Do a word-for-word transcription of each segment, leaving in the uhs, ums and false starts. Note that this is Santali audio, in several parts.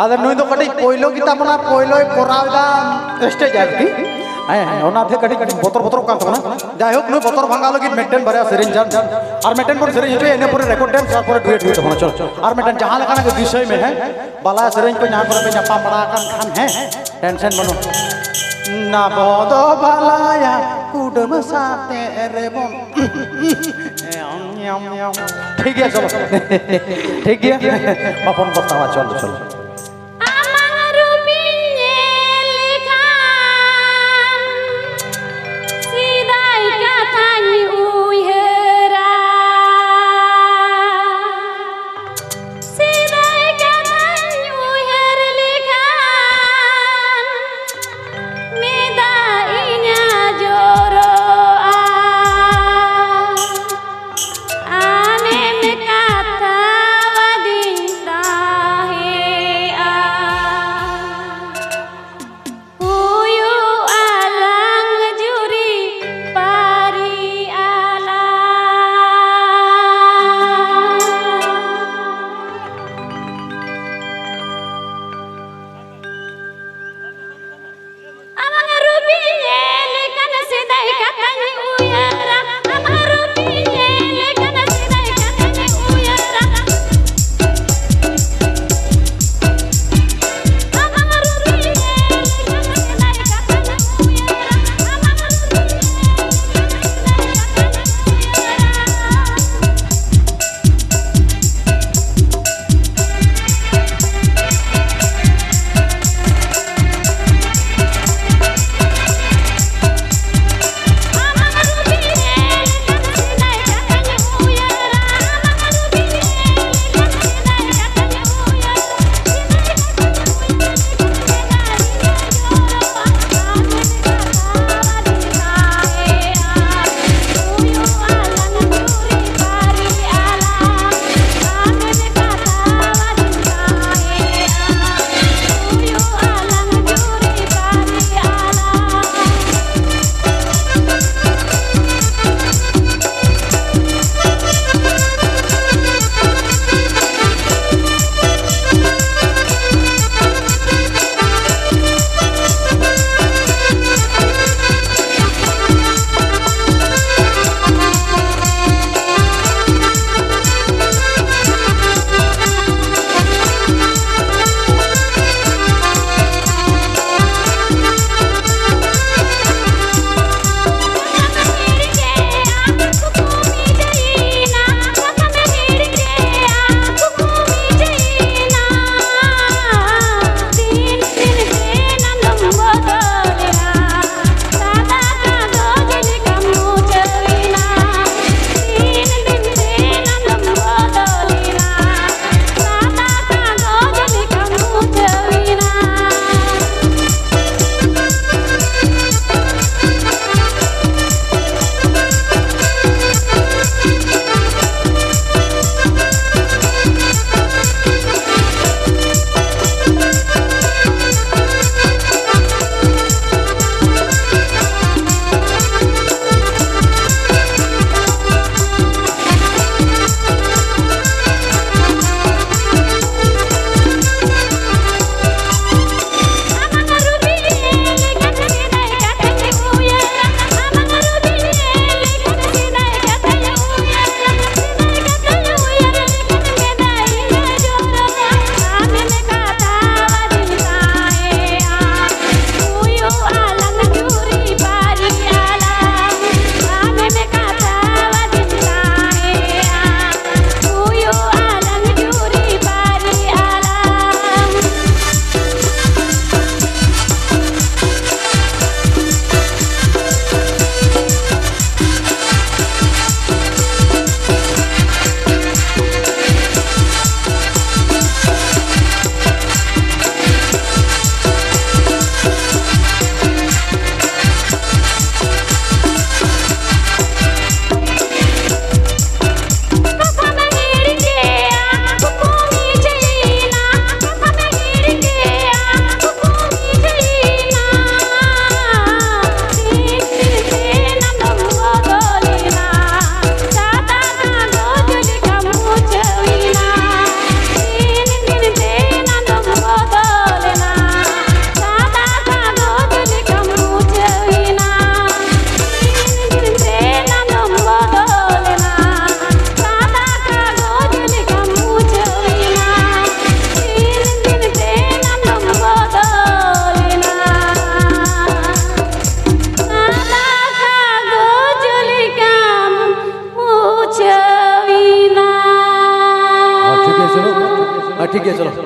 ᱟᱫᱚ ᱱᱩᱭ ᱫᱚ ᱠᱟᱹᱴᱤᱡ ᱯᱳᱭᱞᱳ ᱜᱮ ᱛᱟᱵᱚᱱᱟ, ᱯᱳᱭᱞᱳᱭ ᱠᱚᱨᱟᱣ ᱮᱫᱟ ᱥᱴᱮᱡ ᱟᱨᱠᱤ᱾ ᱦᱮᱸ, ᱦᱮᱸ, ᱚᱱᱟᱛᱮ ᱠᱟᱹᱴᱤᱡ ᱵᱚᱛᱚᱨ ᱵᱚᱛᱚᱨᱚᱜ ᱠᱟᱱ ᱛᱟᱵᱚᱱᱟ᱾ ᱡᱟᱭᱦᱳᱠ, ᱱᱩᱭ ᱵᱚᱛᱚᱨ ᱵᱷᱟᱸᱜᱟᱣ ᱞᱟᱹᱜᱤᱫ ᱢᱤᱫᱴᱮᱱ ᱵᱟᱨᱭᱟ ᱥᱮᱨᱮᱧ ᱡᱟᱱ ᱟᱨ ᱢᱤᱫᱴᱮᱱ ᱵᱚᱱ ᱥᱮᱨᱮᱧ ᱦᱚᱪᱚᱭᱟ, ᱤᱱᱟᱹ ᱯᱚᱨᱮ ᱨᱮᱠᱚᱨᱰ ᱰᱮᱱᱥ, ᱛᱟᱨᱯᱚᱨᱮ ᱰᱩᱭᱮᱴ ᱦᱩᱭᱩᱜ ᱛᱟᱵᱚᱱᱟ᱾ ᱪᱚᱞ, ᱟᱨ ᱢᱤᱫᱴᱮᱱ ᱡᱟᱦᱟᱸ ᱞᱮᱠᱟᱱᱟᱜ ᱜᱮ ᱫᱤᱥᱟᱹᱭ ᱢᱮ, ᱦᱮᱸ, ᱵᱟᱞᱟ ᱥᱮᱨᱮᱧ ᱠᱚ ᱡᱟᱦᱟᱸ ᱠᱚᱨᱮ ᱯᱮ ᱧᱟᱯᱟᱢ ᱵᱟᱲᱟ ᱟᱠᱟᱱ ᱠᱷᱟᱱ, ᱦᱮᱸ, ᱴᱮᱱᱥᱮᱱ ᱵᱟᱹᱱᱩᱜ᱾ ᱱᱟᱵᱚ ᱫᱚ ᱵᱟᱞᱟᱭᱟ ᱠᱩᱰᱟᱹᱢ ᱥᱟᱛᱮ ᱨᱮᱵᱚᱱ ᱴᱷᱤᱠ ᱜᱮᱭᱟ, ᱪᱚᱞᱚ᱾ ᱴᱷᱤᱠ ᱜᱮᱭᱟ, ᱵᱟᱵᱚᱱ ᱵᱟᱛᱟᱣᱟ, ᱪᱚᱞᱚ, ᱪᱚᱞᱚ᱾ ᱟᱢᱟᱝ ᱨᱩᱯᱤᱧ ᱧᱮᱞ ᱞᱮᱠᱷᱟᱱ ᱥᱮᱫᱟᱭ ᱠᱟᱛᱷᱟᱧ ᱩᱭᱦᱟᱹᱨᱟ᱾ ᱥᱮᱫᱟᱭ ᱠᱟᱛᱷᱟᱧ ᱩᱭᱦᱟᱹᱨ ᱞᱮᱠᱷᱟᱱ ᱢᱮᱫᱟᱜ ᱤᱧᱟᱹᱜ ᱡᱚᱨᱚᱜᱼᱟ᱾ ᱟᱢᱮᱢ ᱠᱟᱛᱷᱟᱣᱟᱫᱤᱧ ᱛᱟᱦᱮᱸ᱾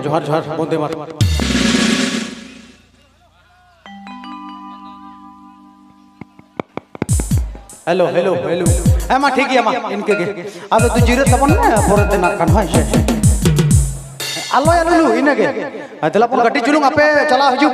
ᱡᱚᱦᱟᱨ ᱡᱚᱦᱟᱨ, Bande Mataram. Hello hello hello. ᱦᱮᱸ, ᱢᱟ ᱴᱷᱤᱠ ᱜᱮᱭᱟ, ᱢᱟ ᱤᱱᱠᱟᱹ ᱜᱮ᱾ ᱟᱫᱚ ᱛᱩ ᱡᱤᱨᱟᱹᱜ ᱛᱟᱵᱚᱱ ᱢᱮ, ᱯᱚᱨᱮ ᱛᱮ ᱱᱟᱜ ᱠᱷᱟᱱ, ᱦᱳᱭ ᱥᱮ᱾ ᱟᱞᱚᱭᱟ ᱞᱩᱞᱩ, ᱤᱱᱟᱹ ᱜᱮ᱾ ᱦᱮᱸ, ᱫᱮᱞᱟ ᱵᱚᱱ ᱠᱟᱹᱴᱤᱡ ᱪᱩᱞᱩᱝ ᱟᱯᱮ ᱪᱟᱞᱟᱣ ᱦᱤᱡᱩᱜ